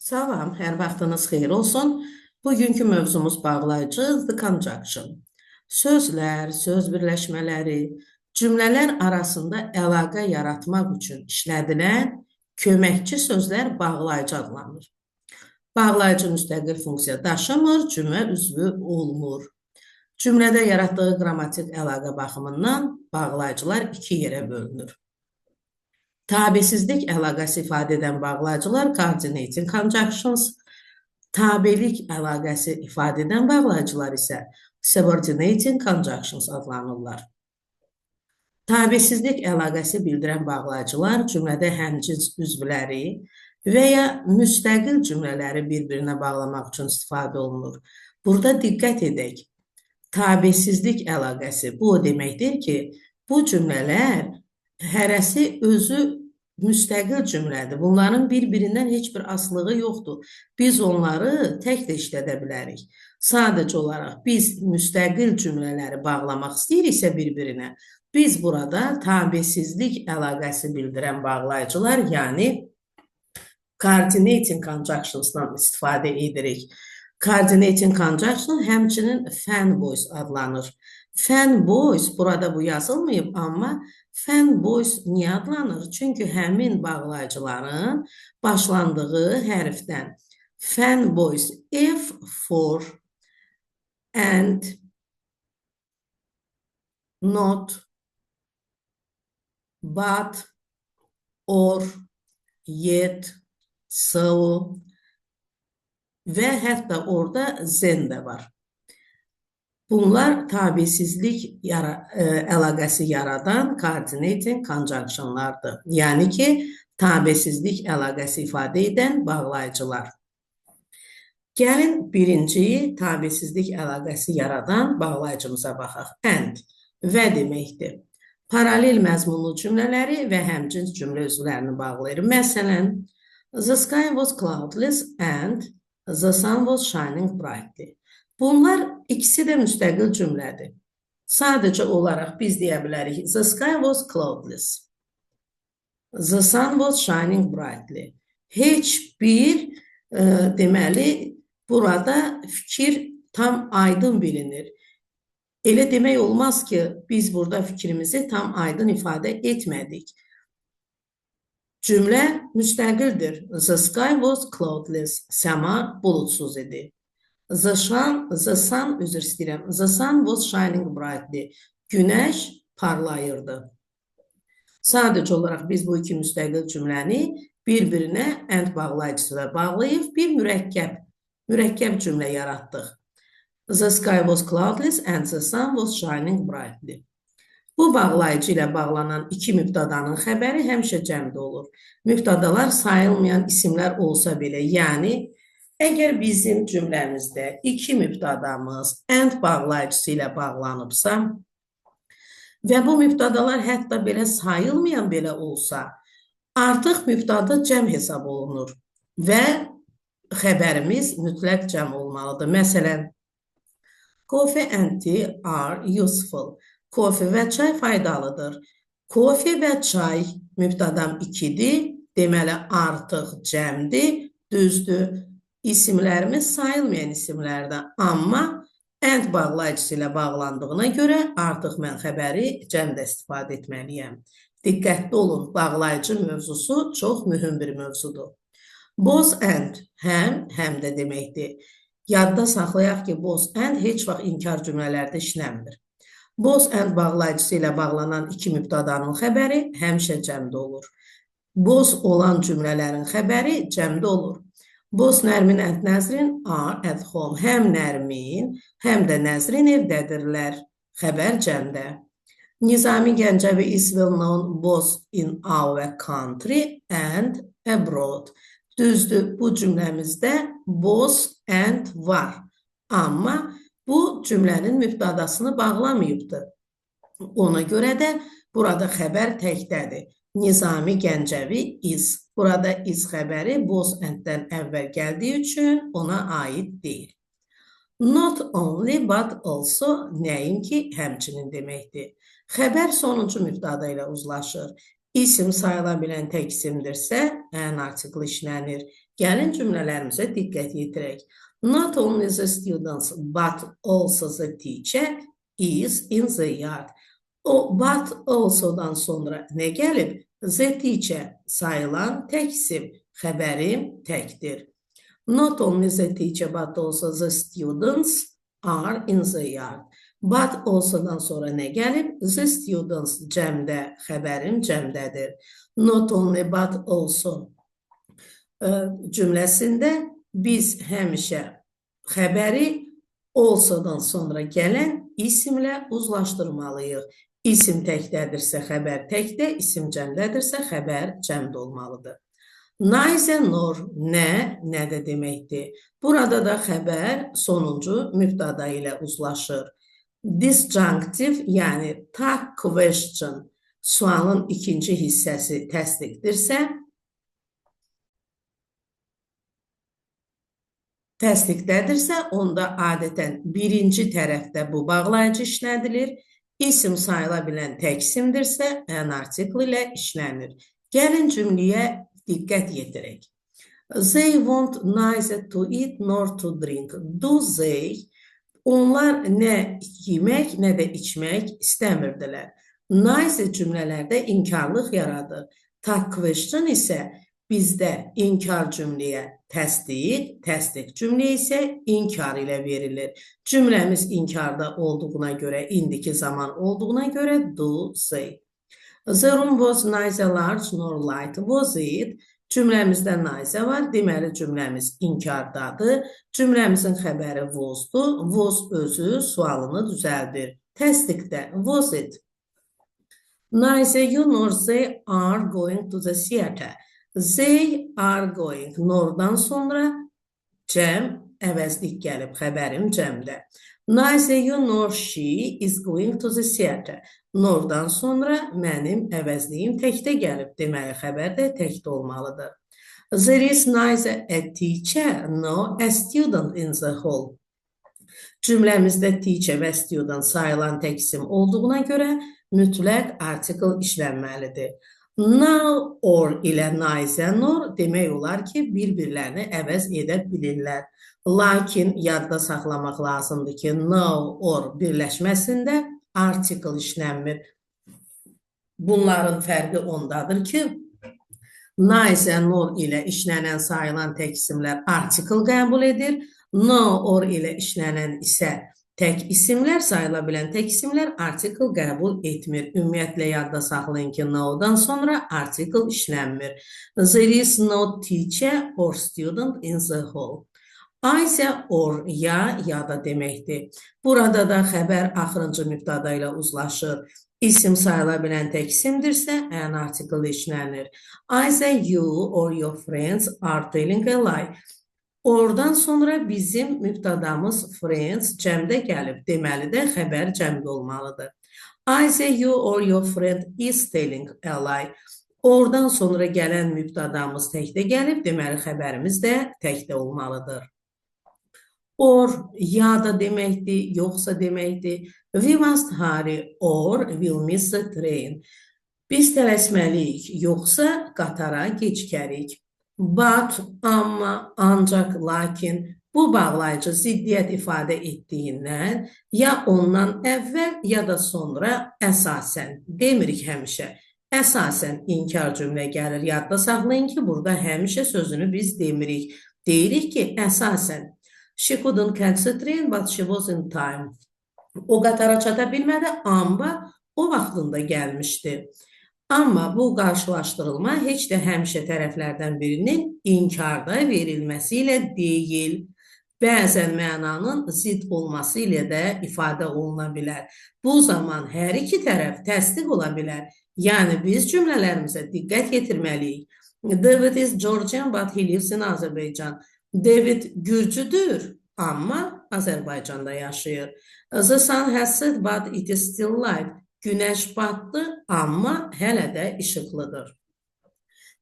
Salam, hər vaxtınız xeyir olsun. Bugünkü mövzumuz bağlayıcı the conjunction. Sözlər, söz birləşmələri, cümlələr arasında əlaqə yaratmaq üçün işlədilən köməkçi sözlər bağlayıcı adlanır. Bağlayıcı müstəqil funksiya daşımır, cümlə üzvü olmur. Cümlədə yaratdığı qrammatik əlaqə baxımından bağlayıcılar iki yerə bölünür. Tabesizlik əlaqəsi ifadə edən bağlayıcılar coordinating conjunctions, tabelik əlaqəsi ifadə edən bağlayıcılar isə subordinating conjunctions adlanırlar. Tabesizlik əlaqəsi bildirən bağlayıcılar cümlədə həmcins üzvləri və ya müstəqil cümlələri bir-birinə bağlamaq üçün istifadə olunur. Burada diqqət edək. Tabesizlik əlaqəsi bu o deməkdir ki, bu cümlələr hərəsi özü müstəqil cümlədir. Bunların bir-birindən heç bir asılığı yoxdur. Biz onları tək də işlədə bilərik. Sadəcə olaraq biz müstəqil cümlələri bağlamaq istəyiriksə bir-birinə, biz burada tabesizlik əlaqəsi bildirən bağlayıcılar, yəni coordinating conjunctions'dan istifadə edirik. Coordinating conjunction həmçinin fanboys adlanır. Fanboys burada bu yazılmayıb, amma fanboys niyə adlanır? Çünki həmin bağlayıcıların başlandığı hərfdən. Fanboys F for, and, not, but, or, yet, so və hətta orada then də var. Bunlar tabesizlik əlaqəsi yaradan coordinating conjunctionlardır. Yəni ki, tabesizlik əlaqəsi ifadə edən bağlayıcılar. Gəlin birinci tabesizlik əlaqəsi yaradan bağlayıcımıza baxaq. And, və deməkdir. Paralel məzmunlu cümlələri və həmcins cümlə üzvlərini bağlayır. Məsələn, the sky was cloudless and the sun was shining brightly. Bunlar ikisi də müstəqil cümlədir. Sadəcə olaraq biz deyə bilərik, the sky was cloudless. The sun was shining brightly. Heç bir, deməli, burada fikir tam aydın bilinir. Elə demək olmaz ki, biz burada fikrimizi tam aydın ifadə etmədik. Cümlə müstəqildir. The sky was cloudless. Səma buludsuz idi. The sun, üzr istəyirəm. The sun was shining brightly. Günəş parlayırdı. Sadəcə olaraq biz bu iki müstəqil cümləni bir-birinə and bağlayıcısı ilə bağlayıb bir mürəkkəb cümlə yaratdıq. The sky was cloudless and the sun was shining brightly. Bu bağlayıcı ilə bağlanan iki mübtədanın xəbəri həmişə cəmdə olur. Mübtədalar sayılmayan isimlər olsa belə, yəni əgər bizim cümləmizdə iki mübtədamız and bağlayıcısı ilə bağlanıbsa və bu mübtədalar hətta belə sayılmayan belə olsa, artıq mübtəda cəm hesab olunur və xəbərimiz mütləq cəm olmalıdır. Məsələn, coffee and tea are useful. Kofe və çay faydalıdır. Kofe və çay mübtədam ikidir, deməli artıq cəmdir, düzdür. İsimlərimiz sayılmayan isimlərdir, amma and bağlayıcısı ilə bağlandığına görə artıq mən xəbəri cəmdə istifadə etməliyəm. Diqqətli olun, bağlayıcı mövzusu çox mühüm bir mövzudur. Both and, həm, həm də deməkdir. Yadda saxlayaq ki, both and heç vaxt inkar cümlələrdə işlənmir. Both and bağlayıcısı ilə bağlanan iki mübtədanın xəbəri həmişə cəmdə olur. Both olan cümlələrin xəbəri cəmdə olur. Both Nərmin and Nəzrin are at home. Həm Nərmin, həm də Nəzrin evdədirlər. Xəbər cəmdə. Nizami Gəncəvi is well known both in our country and abroad. Düzdür, bu cümləmizdə both and var. Amma bu cümlənin mübtədasını bağlamayıbdır. Ona görə də burada xəbər təkdədir. Nizami Gəncəvi is. Burada is xəbəri both and-dən əvvəl gəldiyi üçün ona aid deyil. Not only but also nəinki həmçinin deməkdir. Xəbər sonuncu mübtəda ilə uzlaşır. İsim sayıla bilən tək isimdirsə, an artiklı işlənir. Gəlin cümlələrimizə diqqət yetirək. Not only the students, but also the teacher is in the yard. O but also'dan sonra nə gəlib? The teacher sayılan tək isim, xəbərim təkdir. Not only the teacher, but also the students are in the yard. But also'dan sonra nə gəlib? The students cəmdə, xəbərim cəmdədir. Not only, but also cümləsində biz həmişə xəbəri also'dan sonra gələn isimlə uzlaşdırmalıyıq. İsim təkdədirsə xəbər təkdə, isim cəmdədirsə xəbər cəmdə olmalıdır. Neither nor, nə, nə də deməkdir. Burada da xəbər sonuncu mübtəda ilə uzlaşır. Disjunctive, yəni tag question, sualın ikinci hissəsi təsdiqdirsə, təsdiqdədirsə, onda adətən birinci tərəfdə bu bağlayıcı işlədilir. İsim sayıla bilən tək isimdirsə, an article ilə işlənir. Gəlin cümləyə diqqət yetirək. They want neither to eat nor to drink. Do they? Onlar nə yemək, nə də içmək istəmirdilər. Neither cümlələrdə inkarlıq yaradır. Tag question isə bizdə inkar cümləyə təsdiq, təsdiq cümlə isə inkar ilə verilir. Cümləmiz inkarda olduğuna görə, indiki zaman olduğuna görə do, say. The room was neither large nor light, was it? Cümləmizdə neither var, deməli cümləmiz inkardadır. Cümləmizin xəbəri was-dur. Was özü sualını düzəldir. Təsdiqdə was it? Neither you nor they are going to the theater. They are going. Nor'dan sonra cəm əvəzlik gəlib, xəbərim cəmdə. Neither you nor she is going to the theater. Nor'dan sonra mənim əvəzliyim təkdə gəlib, deməli xəbər də təkdə olmalıdır. There is neither a teacher nor a student in the hall. Cümləmizdə teacher və student sayılan tək isim olduğuna görə mütləq article işlənməlidir. Now or ilə neither nor demək olar ki, bir-birlərini əvəz edə bilirlər. Lakin yadda saxlamaq lazımdır ki, now or birləşməsində article işlənmir. Bunların fərqi ondadır ki, neither nor ilə işlənən sayılan tək isimlər article qəbul edir. No or ilə işlənən isə tək isimlər, sayıla bilən tək isimlər article qəbul etmir. Ümumiyyətlə, yadda saxlayın ki, no-dan sonra article işlənmir. There is no teacher or student in the hall. Either or, ya, ya da deməkdir. Burada da xəbər axırıncı mübtəda ilə uzlaşır. İsim sayıla bilən tək isimdirsə, an article işlənir. Either you or your friends are telling a lie. Oradan sonra bizim mübtədamız friends cəmdə gəlib. Deməli də xəbər cəmdə olmalıdır. Either you or your friend is telling a lie. Oradan sonra gələn mübtədamız təkdə gəlib, deməli xəbərimiz də təkdə olmalıdır. Or ya da deməkdir, yoxsa deməkdir. We must hurry or we'll miss the train. Biz tələsməliyik, yoxsa qatara gecikərik. But, amma, ancaq, lakin bu bağlayıcı ziddiyyət ifadə etdiyindən ya ondan əvvəl, ya da sonra əsasən, demirik həmişə, əsasən inkar cümlə gəlir. Yadda saxlayın ki, burada həmişə sözünü biz demirik. Deyirik ki, əsasən. She couldn't catch the train, but she was in time. O qatara çata bilmədi, amma o vaxtında gəlmişdi. Amma bu qarşılaşdırılma heç də həmişə tərəflərdən birinin inkarda verilməsi ilə deyil. Bəzən mənanın zidd olması ilə də ifadə oluna bilər. Bu zaman hər iki tərəf təsdiq ola bilər. Yəni biz cümlələrimizə diqqət yetirməliyik. David is Georgian, but he lives in Azerbaijan. David Gürcüdür, amma Azərbaycanda yaşayır. The sun has set, but it is still light. Günəş batdı, amma hələ də işıqlıdır.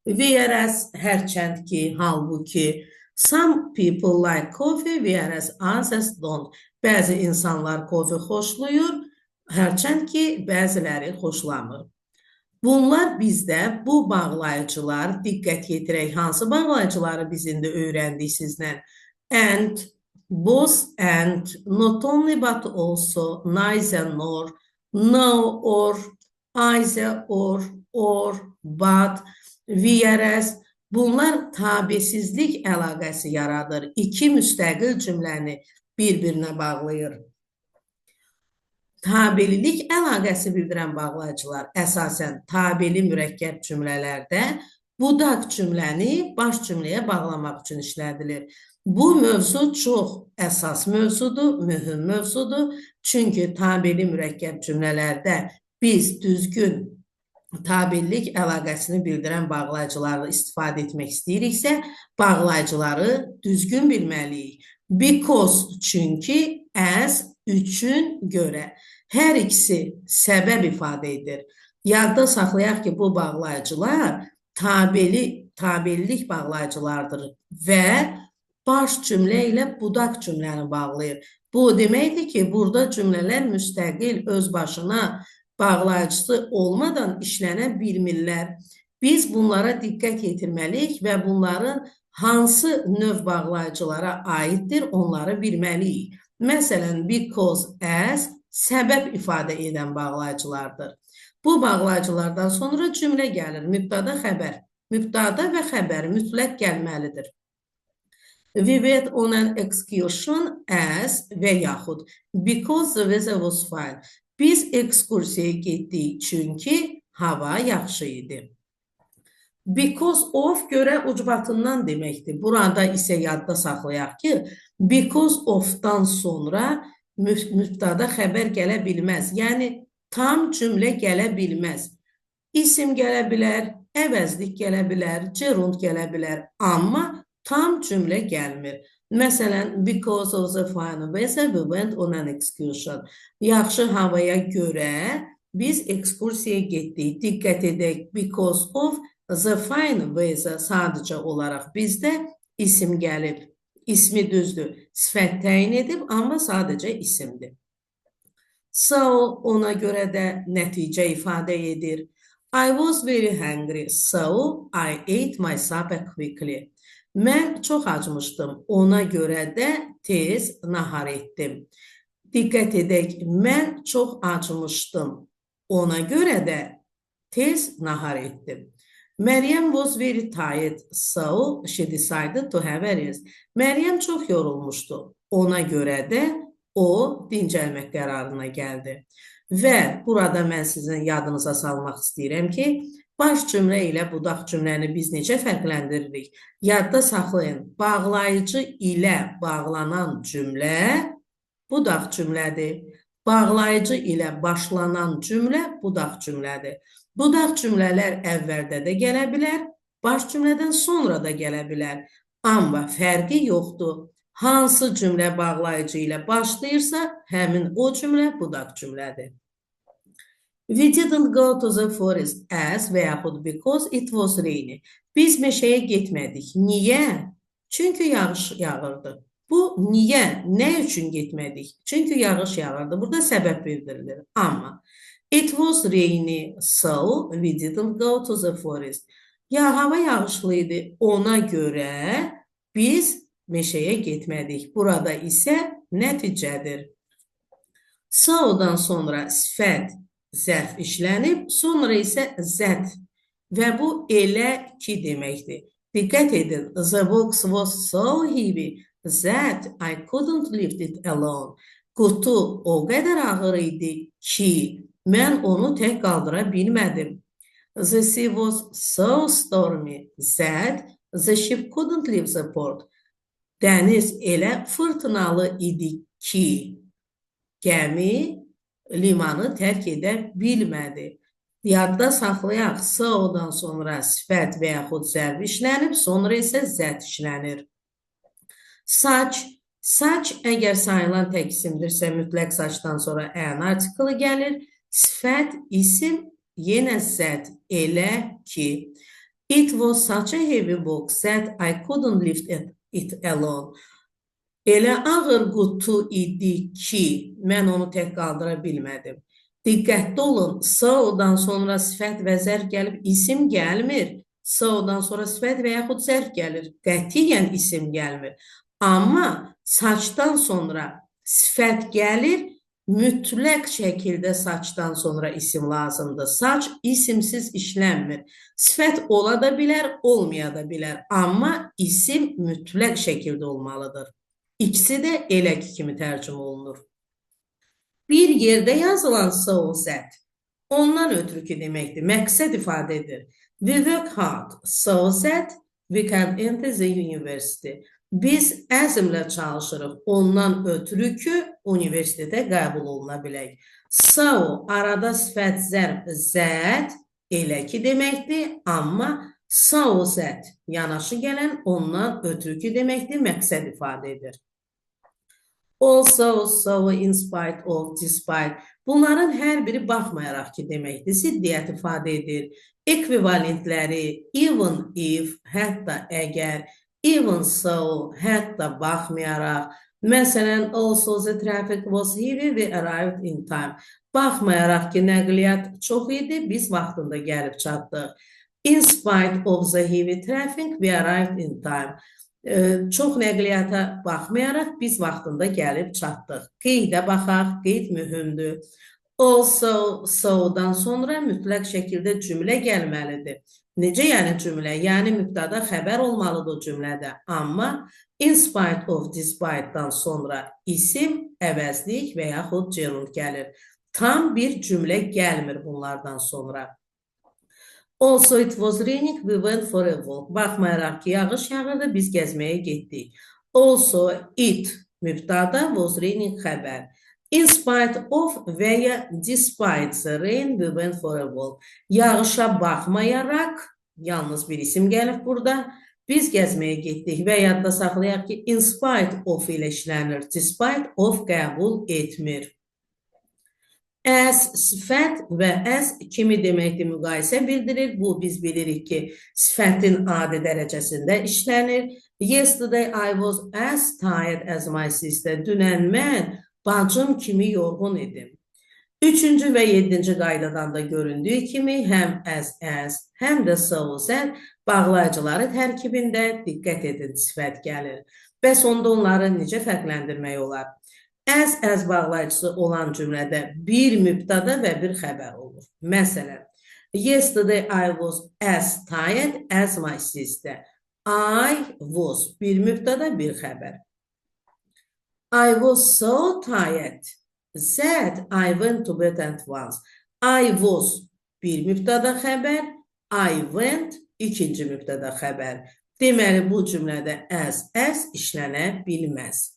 Whereas, hərçənd ki, halbuki, some people like coffee, whereas others don't. Bəzi insanlar kofe xoşlayır, hərçənd ki, bəziləri xoşlamır. Bunlar bizdə bu bağlayıcılar, diqqət yetirək, hansı bağlayıcıları biz indi öyrəndik sizlə? And, both and, not only but also, neither nor, no or, either or, but, whereas. Bunlar tabesizlik əlaqəsi yaradır. İki müstəqil cümləni bir-birinə bağlayır. Tabelilik əlaqəsi bildirən bağlayıcılar əsasən tabeli mürəkkəb cümlələrdə budaq cümləni baş cümləyə bağlamaq üçün işlədilir. Bu mövzu çox əsas mövzudur, mühüm mövzudur. Çünki tabeli mürəkkəb cümlələrdə biz düzgün tabelilik əlaqəsini bildirən bağlayıcıları istifadə etmək istəyiriksə, bağlayıcıları düzgün bilməliyik. Because çünki, as üçün görə. Hər ikisi səbəb ifadə edir. Yadda saxlayaq ki, bu bağlayıcılar tabelilik bağlayıcılardır və baş cümlə ilə budaq cümləni bağlayır. Bu o deməkdir ki, burada cümlələr müstəqil öz başına bağlayıcısı olmadan işlənə bilmirlər. Biz bunlara diqqət yetirməliyik və bunların hansı növ bağlayıcılara aiddir, onları bilməliyik. Məsələn, because, as səbəb ifadə edən bağlayıcılardır. Bu bağlayıcılardan sonra cümlə gəlir. Mübtəda xəbər. Mübtəda və xəbər mütləq gəlməlidir. We went on an excursion as və yaxud because the weather was fine. Biz ekskursiyaya getdik çünki hava yaxşı idi. Because of görə ucbatından deməkdir. Burada isə yadda saxlayaq ki, because of-dan sonra mübtəda xəbər gələ bilməz. Yəni, tam cümlə gələ bilməz. İsim gələ bilər, əvəzlik gələ bilər, gerund gələ bilər, amma tam cümlə gəlmir. Məsələn, because of the fine weather, we went on an excursion. Yaxşı havaya görə biz ekskursiyaya getdik. Diqqət edək, because of the fine weather sadəcə olaraq bizdə isim gəlib. İsmi düzdür, sifət təyin edib, amma sadəcə isimdir. So, ona görə də nəticə ifadə edir. I was very hungry, so I ate my supper quickly. Mən çox acmışdım, ona görə də tez nahar etdim. Diqqət edək, mən çox acmışdım, ona görə də tez nahar etdim. Məryəm was very tired, so she decided to have a rest. Məryəm çox yorulmuşdu, ona görə də o dincəlmək qərarına gəldi. Və burada mən sizin yadınıza salmaq istəyirəm ki, baş cümlə ilə budaq cümləni biz necə fərqləndiririk? Yadda saxlayın, bağlayıcı ilə bağlanan cümlə budaq cümlədir. Bağlayıcı ilə başlanan cümlə budaq cümlədir. Budaq cümlələr əvvəldə də gələ bilər, baş cümlədən sonra da gələ bilər. Amma fərqi yoxdur. Hansı cümlə bağlayıcı ilə başlayırsa, həmin o cümlə budaq cümlədir. We didn't go to the forest as və yaxud because it was rainy. Biz meşəyə getmədik. Niyə? Çünki yağış yağırdı. Bu niyə? Nə üçün getmədik? Çünki yağış yağırdı. Burada səbəb bildirilir. Amma it was rainy, so we didn't go to the forest. Ya hava yağışlı idi. Ona görə biz meşəyə getmədik. Burada isə nəticədir. So-dan sonra sifət, zərf işlənib, sonra isə that və bu elə ki deməkdir. Diqqət edin, the box was so heavy that I couldn't lift it alone. Qutu o qədər ağır idi ki, mən onu tək qaldıra bilmədim. The sea was so stormy that the ship couldn't leave the port. Dəniz elə fırtınalı idi ki, gəmi limanı tərk edə bilmədi. Yadda saxlayaq, so-dan sonra sifət və yaxud zərb işlənib, sonra isə that işlənir. Such, such əgər sayılan tək isimdirsə, mütləq such-dan sonra an artiklı gəlir. Sifət, isim, yenə that, elə ki. It was such a heavy box that I couldn't lift it alone. Elə ağır qutu idi ki, mən onu tək qaldıra bilmədim. Diqqətli olun, so-dan sonra sifət və zərf gəlib, isim gəlmir. So-dan sonra sifət və yaxud zərf gəlir. Qətiyyən isim gəlmir. Amma saçdan sonra sifət gəlir, mütləq şəkildə saçdan sonra isim lazımdır. Saç isimsiz işlənmir. Sifət ola da bilər, olmaya da bilər. Amma isim mütləq şəkildə olmalıdır. İkisi də elə ki kimi tərcümə olunur. Bir yerdə yazılan so that ondan ötürü ki deməkdir, məqsəd ifadə edir. We work hard so that we can enter the university. Biz əzmlə çalışırıq ondan ötürü ki, universitetə qəbul oluna bilək. So arada sifət, zərf, that elə ki deməkdir, amma so that yanaşı gələn ondan ötürü ki deməkdir, məqsəd ifadə edir. Also, so, in spite of, despite. Bunların hər biri baxmayaraq ki deməkdir, ziddiyyət ifadə edir. Ekvivalentləri even if, hətta əgər, even so, hətta baxmayaraq. Məsələn, also the traffic was heavy, we arrived in time. Baxmayaraq ki, nəqliyyat çox idi, biz vaxtında gəlib çatdıq. In spite of the heavy traffic, we arrived in time. Çox nəqliyyata baxmayaraq biz vaxtında gəlib çatdıq. Qeydə baxaq, qeyd mühümdür. Also, so-dan sonra mütləq şəkildə cümlə gəlməlidir. Necə yəni cümlə? Yəni mübtəda xəbər olmalıdır o cümlədə. Amma in spite of, despite-dan sonra isim, əvəzlik və yaxud gerund gəlir. Tam bir cümlə gəlmir bunlardan sonra. Also it was raining, we went for a walk. Baxmayaraq ki, yağış yağırdı, biz gəzməyə getdik. Also it mübtəda, was raining xəbər. In spite of və ya despite the rain, we went for a walk. Yağışa baxmayaraq, yalnız bir isim gəlib burada, biz gəzməyə getdik və yadda saxlayaq ki, in spite of ilə işlənir, despite of qəbul etmir. As sifət və as kimi deməkdir, müqayisə bildirir. Bu, biz bilirik ki, sifətin adi dərəcəsində işlənir. Yesterday I was as tired as my sister. Dünən mən bacım kimi yorğun idim. Üçüncü və yedinci qaydadan da göründüyü kimi həm as, as, həm də so, that bağlayıcıları tərkibində diqqət edin, sifət gəlir. Bəs onda onları necə fərqləndirmək olar? As, as bağlayıcısı olan cümlədə bir mübtəda və bir xəbər olur. Məsələn, yesterday I was as tired as my sister. I was bir mübtəda, bir xəbər. I was so tired that I went to bed at once. I was bir mübtəda xəbər, I went ikinci mübtəda xəbər. Deməli, bu cümlədə as, as işlənə bilməz.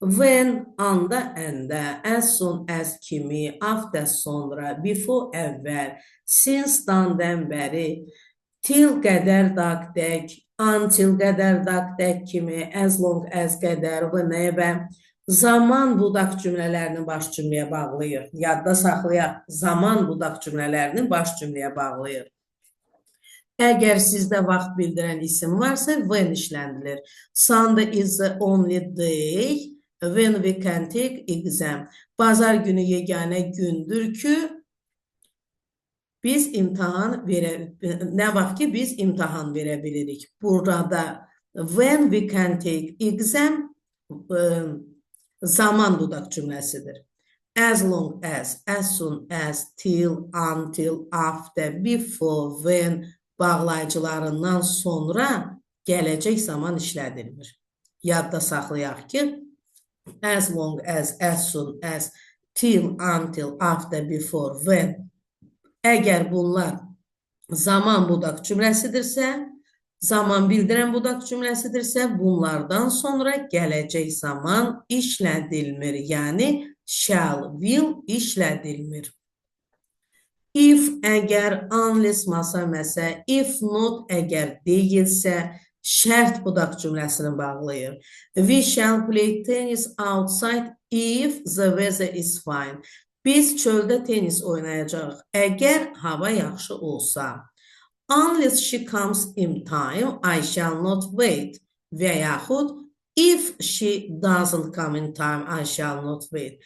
When, anda, əndə, as soon as kimi, after sonra, before əvvəl, since dan dən bəri, till qədər daq dək, until qədər daq dək kimi, as long as qədər, whenever. Zaman budaq cümlələrini baş cümləyə bağlayır. Yadda saxlayaq, zaman budaq cümlələrini baş cümləyə bağlayır. Əgər sizdə vaxt bildirən isim varsa, when işlənilir. Sunday is the only day when we can take exam. Bazar günü yeganə gündür ki, biz imtahan verə, nə vaxt ki biz imtahan verə bilirik. Burada when we can take exam zaman budaq cümləsidir. As long as, as soon as, till, until, after, before, when bağlayıcılarından sonra gələcək zaman işlədilmir. Yadda saxlayaq ki, as long as, as soon as, till, until, after, before, when əgər bunlar zaman budaq cümləsidirsə, zaman bildirən budaq cümləsidirsə, bunlardan sonra gələcək zaman işlədilmir. Yəni shall, will işlədilmir. If əgər, unless masa məsə, if not əgər deyilsə, şərt budaq cümləsini bağlayır. We shall play tennis outside if the weather is fine. Biz çöldə tenis oynayacağıq əgər hava yaxşı olsa. Unless she comes in time, I shall not wait. Və yaxud if she doesn't come in time, I shall not wait.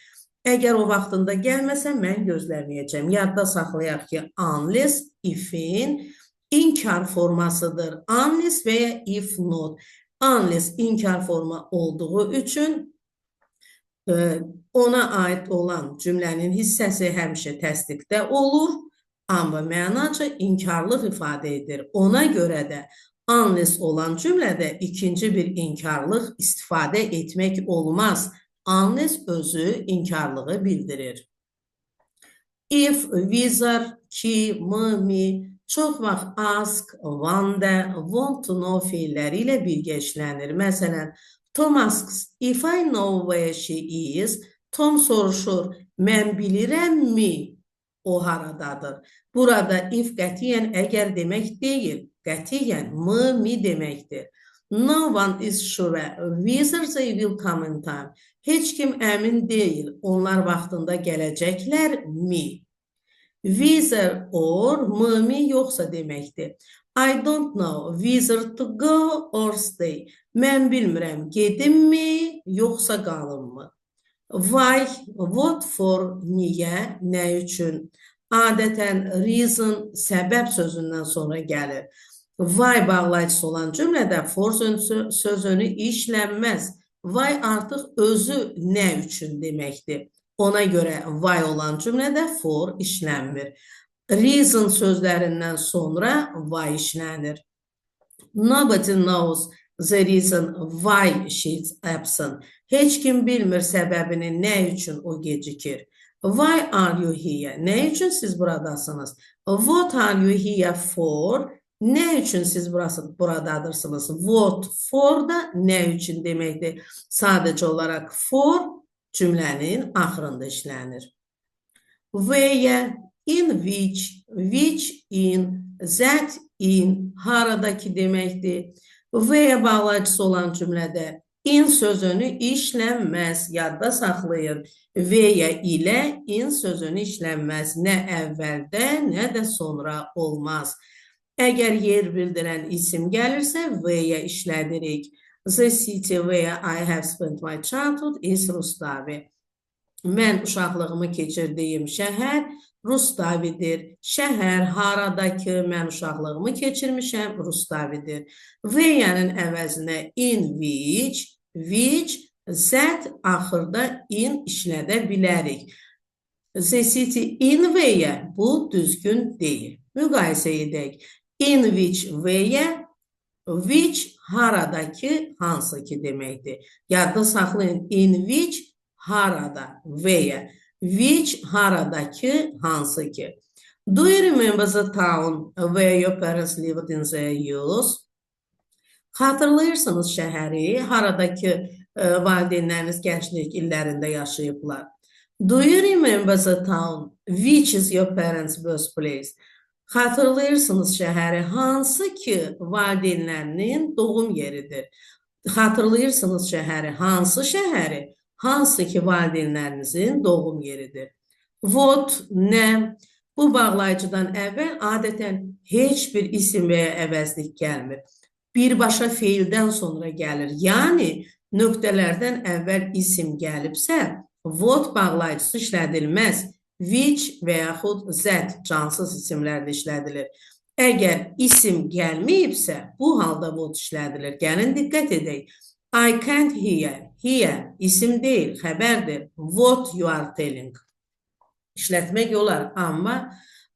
Əgər o vaxtında gəlməsə, mən gözləməyəcəm. Yadda saxlayaq ki, unless if-in inkar formasıdır. Unless və ya if not. Unless inkar forma olduğu üçün ona aid olan cümlənin hissəsi həmişə təsdiqdə olur, amma mənaca inkarlıq ifadə edir. Ona görə də unless olan cümlədə ikinci bir inkarlıq istifadə etmək olmaz. Unless özü inkarlığı bildirir. If, whether, ki, mı, mi çox vaxt ask, wonder, want to know feilləri ilə birgə işlənir. Məsələn, Tom asks, if I know where she is, Tom soruşur, mən bilirəmmi o haradadır? Burada if qətiyyən əgər demək deyil, qətiyyən mı, mi deməkdir. No one is sure whether they will come in time. Heç kim əmin deyil, onlar vaxtında gələcəklər mi? Whether or mı, mi yoxsa deməkdir. I don't know whether to go or stay. Mən bilmirəm, gedimmi, yoxsa qalımmı? Why, what for, niyə, nə üçün? Adətən reason, səbəb sözündən sonra gəlir. Why bağlayıcısı olan cümlədə for sözünü işlənməz. Why artıq özü nə üçün deməkdir. Ona görə why olan cümlədə for işlənmir. Reason sözlərindən sonra why işlənir. Nobody knows the reason why she's absent. Heç kim bilmir səbəbini, nə üçün o gecikir. Why are you here? Nə üçün siz buradasınız? What are you here for? Nə üçün siz buradadırsınız? What for da nə üçün deməkdir. Sadəcə olaraq for cümlənin axırında işlənir. Where, in which, which in, that in, haradakı deməkdir. Where bağlayıcısı olan cümlədə in sözünü işlənməz, yadda saxlayın. Where ilə in sözünü işlənməz. Nə əvvəldə, nə də sonra olmaz. Əgər yer bildirən isim gəlirsə, where işlədirik. The city where I have spent my childhood is Rustavi. Mən uşaqlığımı keçirdiyim şəhər Rustavidir. Şəhər haradakı mən uşaqlığımı keçirmişəm Rustavidir. Where-nin əvəzinə in which, which, that axırda in işlədə bilərik. The city in where bu düzgün deyil. Müqayisə edək. In which where, which haradakı hansı ki deməkdir. Yadda saxlayın. In which harada, where. Which haradakı hansı ki. Do you remember the town where your parents lived in their youth? Xatırlayırsınız şəhəri, haradakı valideynləriniz gənclik illərində yaşayıblar. Do you remember the town which is your parents' birthplace? Xatırlayırsınız şəhəri, hansı ki valideynlərinin doğum yeridir. Xatırlayırsınız şəhəri, hansı şəhəri? Hansı ki valideynlərinizin doğum yeridir. What, nə? Bu bağlayıcıdan əvvəl adətən heç bir isim və ya əvəzlik gəlmir. Birbaşa feildən sonra gəlir. Yəni, nöqtələrdən əvvəl isim gəlibsə, what bağlayıcısı işlədilməz. Which və yaxud that cansız isimlərdə işlədilir. Əgər isim gəlməyibsə, bu halda what işlədilir. Gəlin, diqqət edək. I can't hear. Hear isim deyil, xəbərdir. What you are telling. İşlətmək olar, amma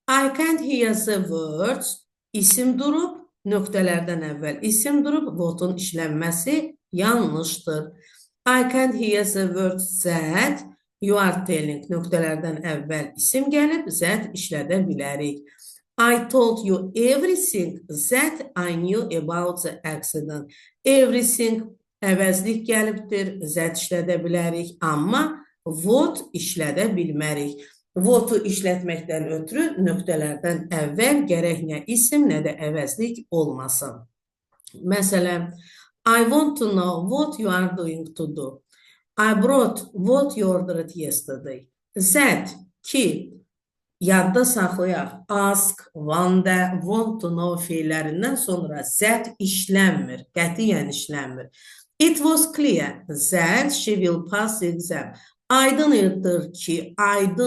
I can't hear the words isim durub, nöqtələrdən əvvəl isim durub, what-un işlənməsi yanlışdır. I can't hear the words that you are telling. Nöqtələrdən əvvəl isim gəlib, that işlədə bilərik. I told you everything that I knew about the accident. Everything əvəzlik gəlibdir, that işlədə bilərik, amma what işlədə bilmərik. What-u işlətməkdən ötürü nöqtələrdən əvvəl gərək nə isim, nə də əvəzlik olmasın. Məsələn, I want to know what you are doing to do. I brought what you ordered yesterday. That, ki, yadda saxlayaq, ask, wonder, want to know feillərindən sonra that işlənmir, qətiyyən işlənmir. It was clear that she will pass the exam. Aydın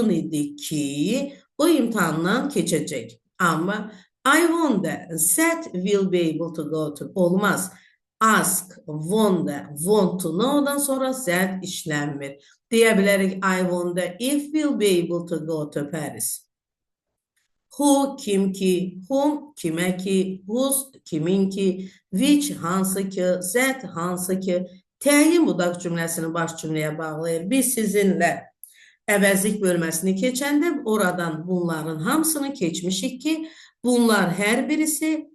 idi ki, o imtahandan keçəcək. Amma I wonder that will be able to go to olmaz. Ask, wonder, want to know'dan sonra that işlənmir. Deyə bilərik I wonder if will be able to go to Paris. Who, kim ki, whom, kimə ki, whose, kimin ki, which, hansı ki, that, hansı ki, təyin budaq cümləsini baş cümləyə bağlayır. Biz sizinlə əvəzlik bölməsini keçəndə oradan bunların hamısını keçmişik ki, bunlar hər birisi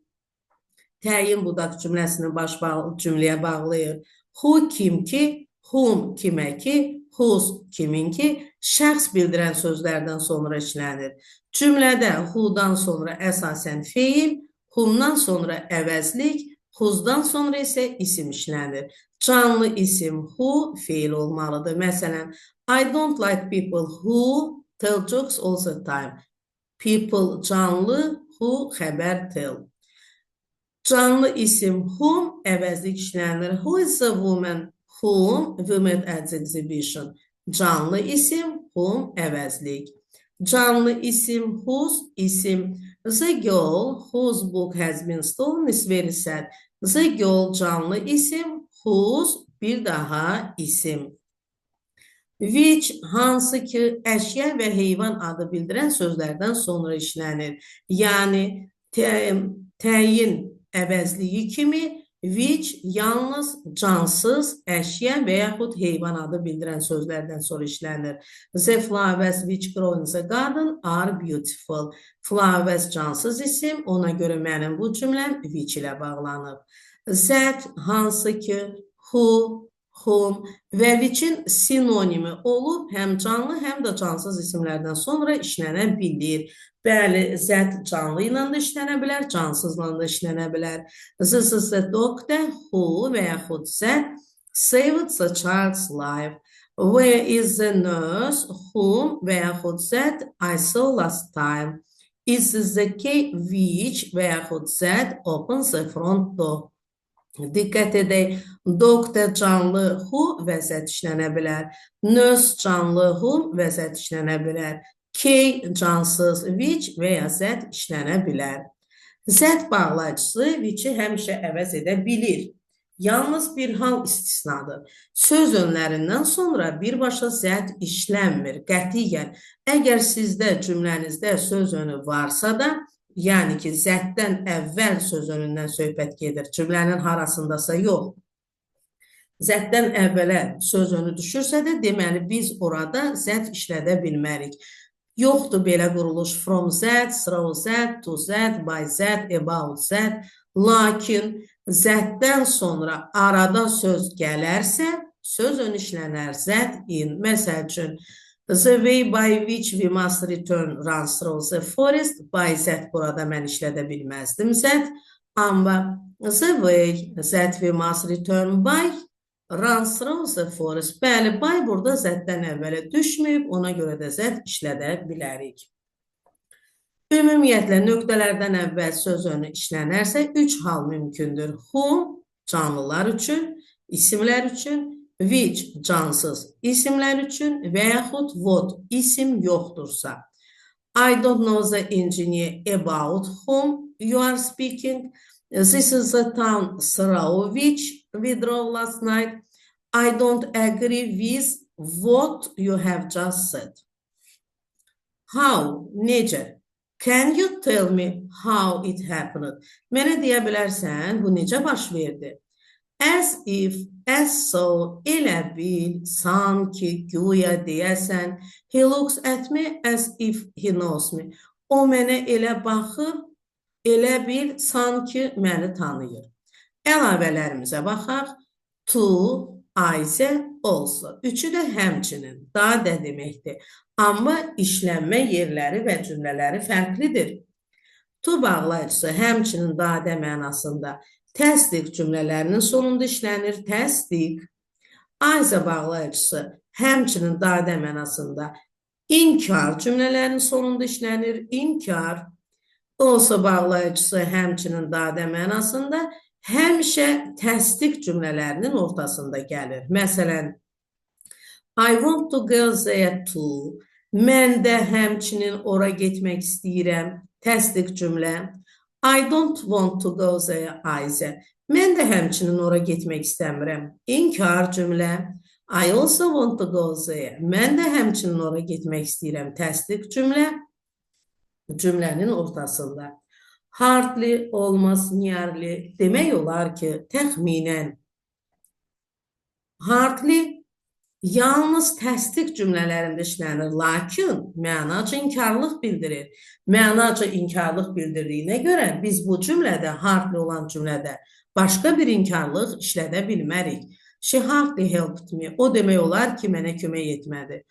təyin budaq cümləsini baş cümləyə bağlayır. Who, kim ki, whom, kimə ki, whose, kimin ki, şəxs bildirən sözlərdən sonra işlənir. Cümlədə who-dan sonra əsasən feil, whom-dan sonra əvəzlik, whose-dan sonra isə isim işlənir. Canlı isim who feil olmalıdır. Məsələn, I don't like people who tell jokes all the time. People canlı, who xəbər tell. Canlı isim whom əvəzlik işlənir. Who is the woman whom we met at the exhibition? Canlı isim whom əvəzlik. Canlı isim whose isim. The girl whose book has been stolen is very sad. The girl canlı isim, whose bir daha isim. Which hansı ki əşya və heyvan adı bildirən sözlərdən sonra işlənir. Yəni təyin əvəzliyi kimi which yalnız cansız əşya və yaxud heyvan adı bildirən sözlərdən sonra işlənir. The flowers which grow in the garden are beautiful. Flowers cansız isim, ona görə mənim bu cümləm which ilə bağlanıb. That hansı ki, who, whom və which-in sinonimi olub həm canlı, həm də cansız isimlərdən sonra işlənə bilir. Bəli, that canlı ilə də işlənə bilər, cansızla da işlənə bilər. This is the doctor who və yaxud that saved the child's life. Where is the nurse whom və yaxud that I saw last time? Is this the key which və yaxud that opens the front door? Diqqət edək, doctor canlı who və that işlənə bilər. Nurse canlı whom və that işlənə bilər. Key cansız which və ya that işlənə bilər. That bağlayıcısı which-i həmişə əvəz edə bilir. Yalnız bir hal istisnadır. Söz önlərindən sonra birbaşa that işlənmir qətiyyən. Əgər sizdə cümlənizdə söz önü varsa da, yəni ki, that-dən əvvəl söz önündən söhbət gedir, cümlənin harasındasa yox. That-dən əvvələ söz önü düşürsə də, deməli biz orada that işlədə bilmərik. Yoxdur belə quruluş from that, through that, to that, by that, about that. Lakin that-dən sonra arada söz gələrsə, söz ön işlənər that in. Məsəl üçün, the way by which we must return runs through the forest. By that burada mən işlədə bilməzdim that. Amma the way that we must return by runs through the forest. Bəli, by burada that-dən əvvələ düşməyib, ona görə də that işlədə bilərik. Ümumiyyətlə, nöqtələrdən əvvəl söz önü işlənərsə, 3 hal mümkündür. Whom, canlılar üçün, isimlər üçün, which, cansız isimlər üçün və yaxud what, isim yoxdursa. I don't know the engineer about whom you are speaking. This is the town through which we drove last night. I don't agree with what you have just said. How, necə? Can you tell me how it happened? Mənə deyə bilərsən, bu necə baş verdi? As if, as so, elə bil, sanki, güya deyəsən. He looks at me as if he knows me. O mənə elə baxır, elə bil, sanki məni tanıyır. Əlavələrimizə baxaq. To, Aysə, also. Üçü də həmçinin, daha da deməkdir. Amma işlənmə yerləri və cümlələri fərqlidir. To bağlayıcısı həmçinin dadə mənasında təsdiq cümlələrinin sonunda işlənir. Təsdiq. Aysə bağlayıcısı həmçinin dadə mənasında inkar cümlələrinin sonunda işlənir. İnkar. Also bağlayıcısı həmçinin dadə mənasında həmişə təsdiq cümlələrinin ortasında gəlir. Məsələn, I want to go there too. Mən də həmçinin ora getmək istəyirəm. Təsdiq cümlə. I don't want to go there either. Mən də həmçinin ora getmək istəmirəm. İnkar cümlə. I also want to go there. Mən də həmçinin ora getmək istəyirəm. Təsdiq cümlə. Cümlənin ortasında. Hardly, almost, nearly demək olar ki, təxminən. Hardly yalnız təsdiq cümlələrində işlənir, lakin mənaca inkarlıq bildirir. Mənaca inkarlıq bildirdiyinə görə biz bu cümlədə, hardly olan cümlədə başqa bir inkarlıq işlədə bilmərik. She hardly helped me. O demək olar ki, mənə kömək etmədi.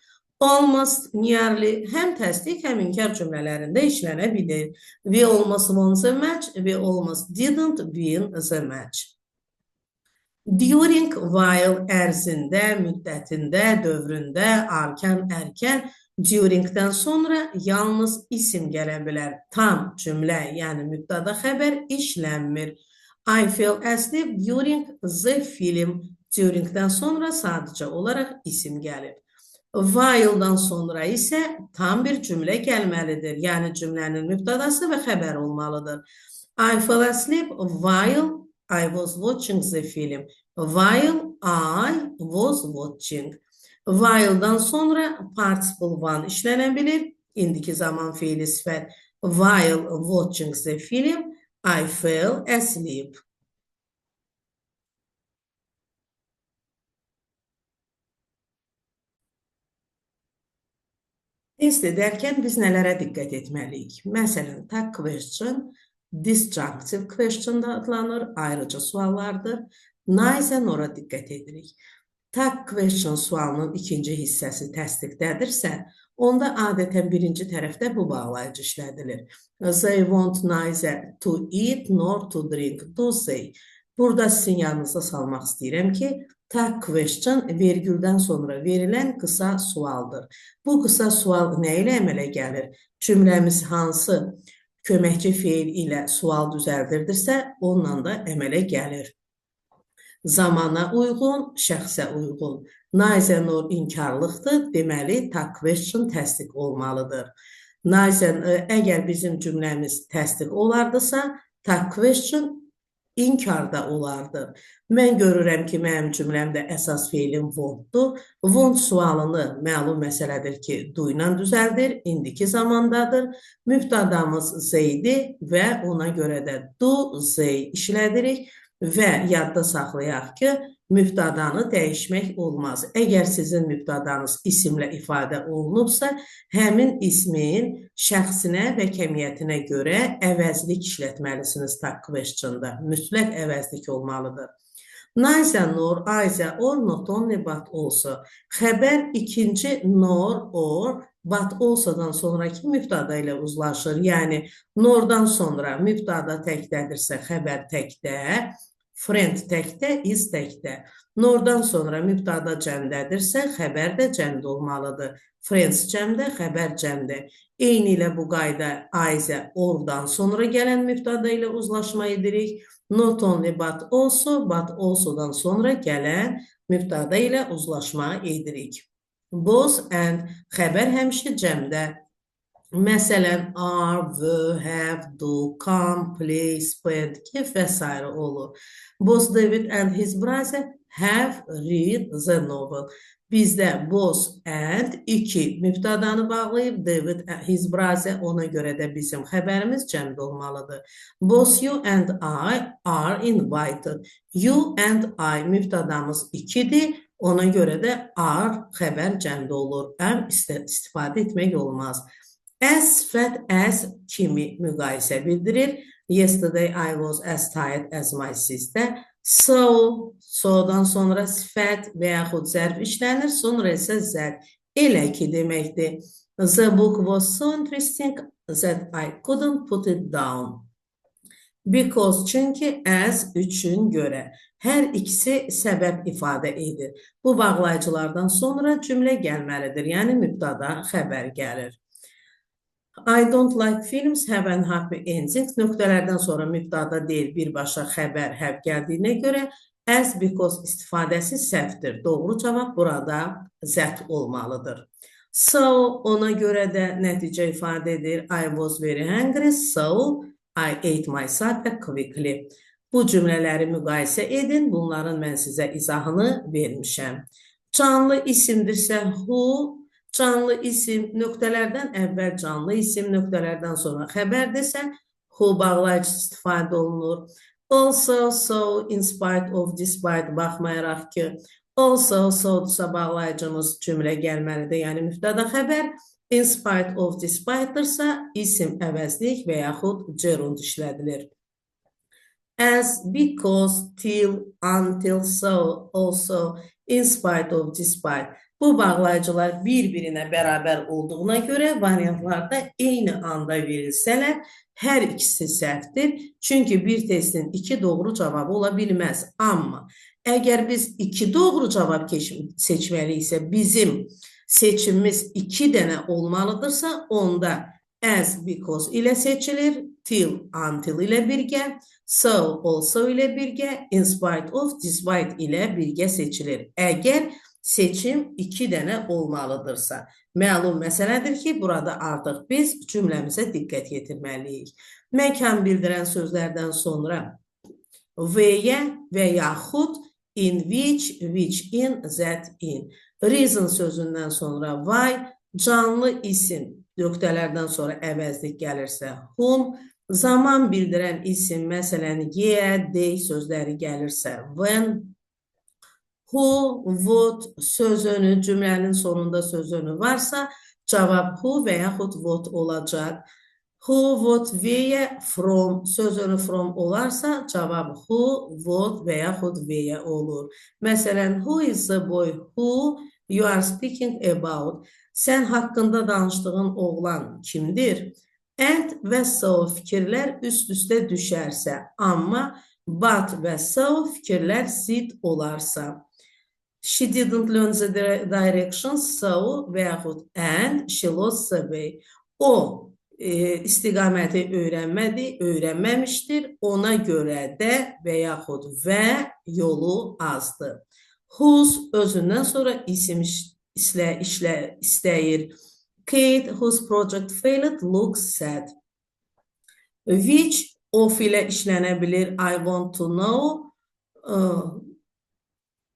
Almost, nearly həm təsdiq, həm inkar cümlələrində işlənə bilir. We almost won the match, we almost didn't win the match. During, while ərzində, müddətində, dövründə, arkan, ərkən, duringdən sonra yalnız isim gələ bilər. Tam cümlə, yəni mübtəda xəbər işlənmir. I fell asleep during the film. Duringdən sonra sadəcə olaraq isim gəlir. While-dan sonra isə tam bir cümlə gəlməlidir. Yəni cümlənin mübtədası və xəbəri olmalıdır. I fell asleep while I was watching the film. While I was watching. While-dan sonra participle one işlənə bilir. İndiki zaman fiili sifət. While watching the film, I fell asleep. Test edərkən biz nələrə diqqət etməliyik? Məsələn, tag question, disjunctive question da adlanır, ayrıca suallardır. Neither nora diqqət edirik. Tag question sualının ikinci hissəsi təsdiqdədirsə, onda adətən birinci tərəfdə bu bağlayıcı işlədilir. They want neither to eat nor to drink, do they? Burada sizin yanınıza salmaq istəyirəm ki, tag question vergüldən sonra verilən qısa sualdır. Bu qısa sual nə ilə əmələ gəlir? Cümləmiz hansı köməkçi feil ilə sual düzəldirdirsə, onunla da əmələ gəlir. Zamana uyğun, şəxsə uyğun. Neither nor inkarlıqdır, deməli tag question təsdiq olmalıdır. Neither, əgər bizim cümləmiz təsdiq olardısa, tag question inkarda olardı. Mən görürəm ki, mənim cümləmdə əsas feilim want-dur. Want sualını məlum məsələdir ki, do ilə düzəldir, indiki zamandadır. Mübtədamız they-dir və ona görə də do, they işlədirik və yadda saxlayaq ki, mübtədanı dəyişmək olmaz. Əgər sizin mübtədanız isimlə ifadə olunubsa, həmin ismin şəxsinə və kəmiyyətinə görə əvəzlik işlətməlisiniz tag question-da. Mütləq əvəzlik olmalıdır. Neither nor, either or, not only but also. Xəbər ikinci nor, or, but also-dan sonraki mübtəda ilə uzlaşır. Yəni, nordan sonra mübtəda təkdədirsə, xəbər təkdə, friend təkdə, is təkdə. Nordan sonra mübtəda cəmdədirsə, xəbər də cəmdə olmalıdır. Friends cəmdə, xəbər cəmdə. Eyni ilə bu qayda either ordan sonra gələn mübtəda ilə uzlaşma edirik. Not only but also, but also-dan sonra gələn mübtəda ilə uzlaşma edirik. Both and xəbər həmişə cəmdə. Məsələn, are, were, have, do, come, play, spend, give və s. olur. Both David and his brother have read the novel. Bizdə both and iki mübtədanı bağlayıb, David and his brother, ona görə də bizim xəbərimiz cəmdə olmalıdır. Both you and I are invited. You and I mübtədamız ikidir. Ona görə də are xəbər cəmdə olur. Am istifadə etmək olmaz. As sifət as kimi müqayisə bildirir. Yesterday I was as tired as my sister. So, so'dan sonra sifət və yaxud zərf işlənir, sonra isə zərf. Elə ki deməkdir. The book was so interesting that I couldn't put it down. Because, çünki, as, üçün, görə. Hər ikisi səbəb ifadə edir. Bu bağlayıcılardan sonra cümlə gəlməlidir. Yəni mübtəda xəbər gəlir. I don't like films have an happy ending. Nöqtələrdən sonra mübtəda deyil, birbaşa xəbər have gəldiyinə görə As, because istifadəsi səhvdir. Doğru cavab burada that olmalıdır. So, ona görə də nəticə ifadə edir. I was very hungry, so I ate my supper quickly. Bu cümlələri müqayisə edin. Bunların mən sizə izahını vermişəm. Canlı isimdirsə who, canlı isim nöqtələrdən əvvəl canlı isim, nöqtələrdən sonra xəbərdirsə who bağlayıcısı istifadə olunur. Also, so, in spite of, despite baxmayaraq ki, also, so-dursa bağlayıcımız cümlə gəlməlidir, yəni mübtəda xəbər. In spite of, despite-dırsa isim əvəzlik və yaxud gerund işlədilir. As, because, till, until, so, also, in spite of, despite. Bu bağlayıcılar bir-birinə bərabər olduğuna görə variantlarda eyni anda verilsələr, hər ikisi səhvdir. Çünki bir testin iki doğru cavabı ola bilməz. Amma əgər biz iki doğru cavab seçməliyiksə, bizim seçimimiz iki dənə olmalıdırsa, onda as, because ilə seçilir, till, until ilə birgə, so, also ilə birgə, in spite of, despite ilə birgə seçilir. Əgər seçim iki dənə olmalıdırsa, məlum məsələdir ki, burada artıq biz cümləmizə diqqət yetirməliyik. Məkan bildirən sözlərdən sonra where və yaxud in which, which in, that in. Reason sözündən sonra why, canlı isim nöqtələrdən sonra əvəzlik gəlirsə whom, zaman bildirən isim, məsələn, year, day sözləri gəlirsə when, who, what sözünü, cümlənin sonunda sözünü varsa, cavab who və yaxud what olacaq. Who, what, where, from sözünü from olarsa, cavab who, what və yaxud where olur. Məsələn, who is the boy who you are speaking about? Sən haqqında danışdığın oğlan kimdir? And və so fikirlər üst-üstə düşərsə, amma but və so fikirlər zid olarsa. She didn't learn the directions, so və yaxud and she lost the way. O istiqaməti öyrənmədi, öyrənməmişdir. Ona görə də və yaxud və yolu azdı. Whose özündən sonra isim istəyir. Kate, whose project failed, looks sad. Which of ilə işlənə bilir. I want to know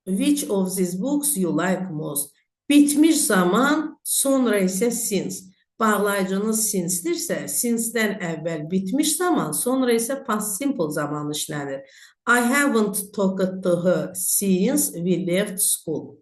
which of these books you like most. Bitmiş zaman, sonra isə since. Bağlayıcınız since-dirsə, since-dən əvvəl bitmiş zaman, sonra isə past simple zaman işlənir. I haven't talked to her since we left school.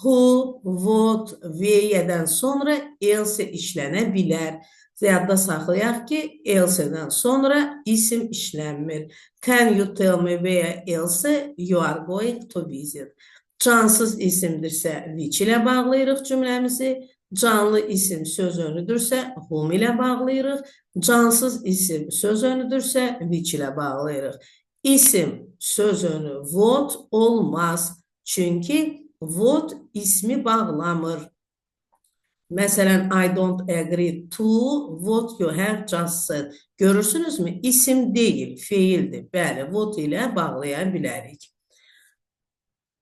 Who, what, where-dən sonra else işlənə bilər. Yadda saxlayaq ki, else-dən sonra isim işlənmir. Can you tell me where else you are going to visit? Cansız isimdirsə, which ilə bağlayırıq cümləmizi. Canlı isim söz önüdürsə, whom ilə bağlayırıq. Cansız isim söz önüdürsə, which ilə bağlayırıq. İsim söz önü what olmaz. Çünki what ismi bağlamır. Məsələn, I don't agree to what you have just said. Görürsünüzmü? İsim deyil, feildir. Bəli, what ilə bağlaya bilərik.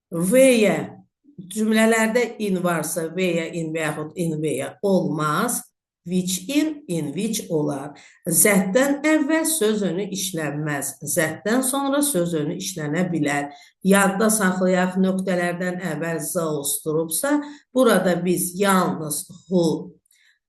Where cümlələrdə in varsa, where in və yaxud in where olmaz. Which in, in which olar. That-dən əvvəl söz önü işlənməz. That-dən sonra söz önü işlənə bilər. Yadda saxlayaq, nöqtələrdən əvvəl those durubsa, burada biz yalnız who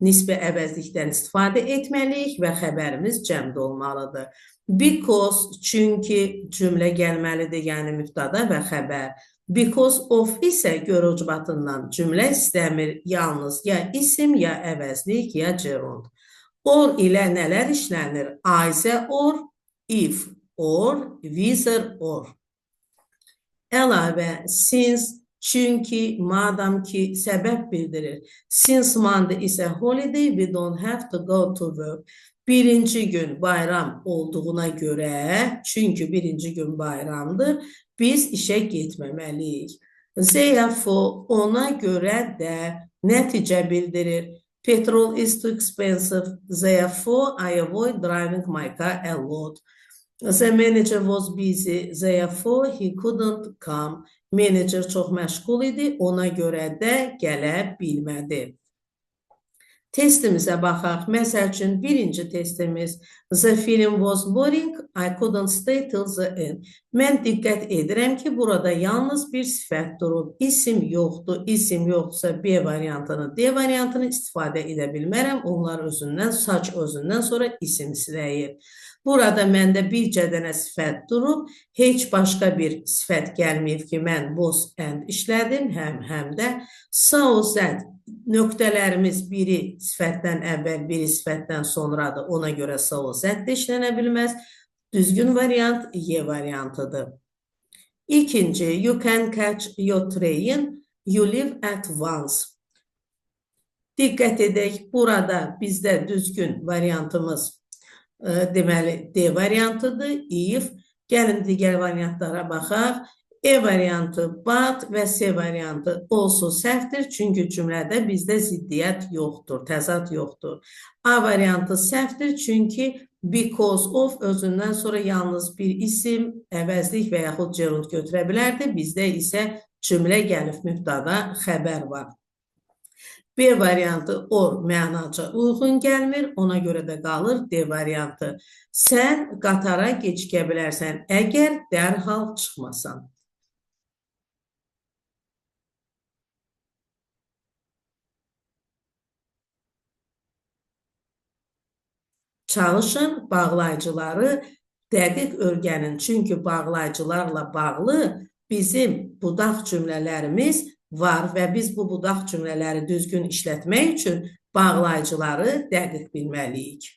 nisbi əvəzlikdən istifadə etməliyik və xəbərimiz cəmdə olmalıdır. Because, çünki cümlə gəlməlidir, yəni mübtəda və xəbər. Because of isə görə ucbatından cümlə istəmir, yalnız ya isim, ya əvəzlik, ya gerund. Or ilə nələr işlənir? Either or, if or, whether or. Əlavə since, çünki, madam ki, səbəb bildirir. Since Monday is a holiday, we don't have to go to work. Birinci gün bayram olduğuna görə, çünki birinci gün bayramdır, biz işə getməməliyik. Therefore, ona görə də nəticə bildirir. Petrol is too expensive, therefore I avoid driving my car a lot. The manager was busy, therefore he couldn't come. Menecer çox məşğul idi, ona görə də gələ bilmədi. Testimizə baxaq. Məsəl üçün, birinci testimiz The film was boring, I couldn't stay till the end. Mən diqqət edirəm ki, burada yalnız bir sifət durub. İsim yoxdur. İsim yoxdursa B variantını, D variantını istifadə edə bilmərəm. Onlar özündən, saç özündən sonra isim istəyir. Burada məndə bircə dənə sifət durub, heç başqa bir sifət gəlməyib ki, mən was and işlədim, həm də so that nöqtələrimiz biri sifətdən əvvəl, biri sifətdən sonradır. Ona görə so that də işlənə bilməz. Düzgün variant Y variantıdır. İkinci, you can catch your train, you leave at once. Diqqət edək, burada bizdə düzgün variantımız deməli D variantıdır, if. Gəlin digər variantlara baxaq. E variantı but və C variantı also səhvdir. Çünki cümlədə bizdə ziddiyyət yoxdur, təzad yoxdur. A variantı səhvdir, çünki because of özündən sonra yalnız bir isim, əvəzlik və yaxud gerund götürə bilərdi. Bizdə isə cümlə gəlib mübtəda xəbər var. B variantı or mənaca uyğun gəlmir, ona görə də qalır D variantı. Sən qatara gecikə bilərsən, əgər dərhal çıxmasan. Çalışın, bağlayıcıları dəqiq öyrənin. Çünki bağlayıcılarla bağlı bizim budaq cümlələrimiz var və biz bu budaq cümlələri düzgün işlətmək üçün bağlayıcıları dəqiq bilməliyik.